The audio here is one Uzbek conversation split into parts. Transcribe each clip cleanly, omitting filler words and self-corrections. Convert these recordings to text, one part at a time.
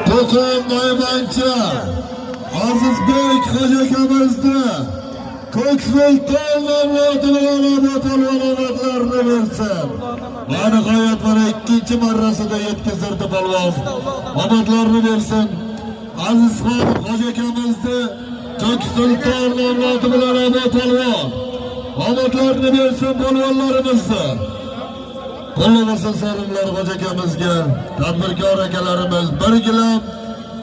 To'qim Naymancha Azizbek hoji akamizni Ko'k Sulton avlodi bilan Abu polvon omadlarni bersin. Va nihoyat mana ikkinchi marrasida yetkazdirdi polvon. Omadlarni bersin. Azizxon hoji akamizni Ko'k Sulton avlodi bilan Abu polvon. Omadlarni bersin polvonlarimizni. Qo'llaversin so'rimlar hoji akamizga, tadbirkor akalarimiz bir gilam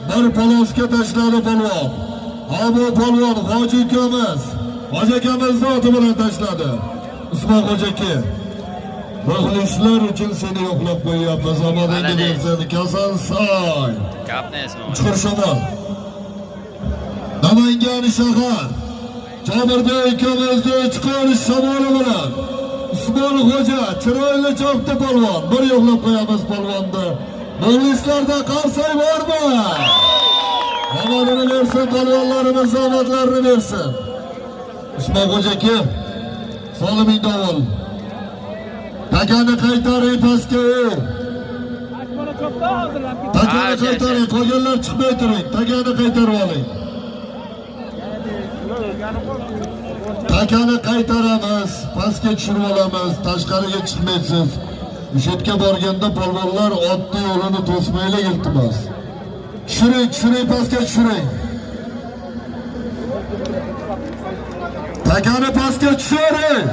bir polosga tashladi polvon. Abu polvon hoji ukamiz, hoji akamizni oti bilan tashladi. Usmon hoji aka. Muxlislar uchun seni yo'qlab qo'yyapmiz. Omadingni Молодец. Bersin. Kasansoy. Gapni esma. Chuqur shamol. Namangan shahar. Jobirbek ukamizni Chuqur shamoli bilan Usmon xo'ja chiroyli chopdi polvon. Bir yo'qlab qo'yamiz polvonni. Muxlislarda qarsak bormi? Omadini bersin polvonlarimiz, omadlarini bersin. Usmon xo'ja kim? Soliming dovul. Takani qaytaring pastga. Ey. Takani Ha, qaytaring, qolganlar chiqmay turing. Takani qaytarib oling. Takani qaytaramiz, pastga tushirib olamiz, tashqariga chiqmaysiz. O'sha yerga borganda polvonlar otni yo'lini to'smaylik, iltimos. Tushiring, tushiring, pastga tushiring. Takani pastga tushiring.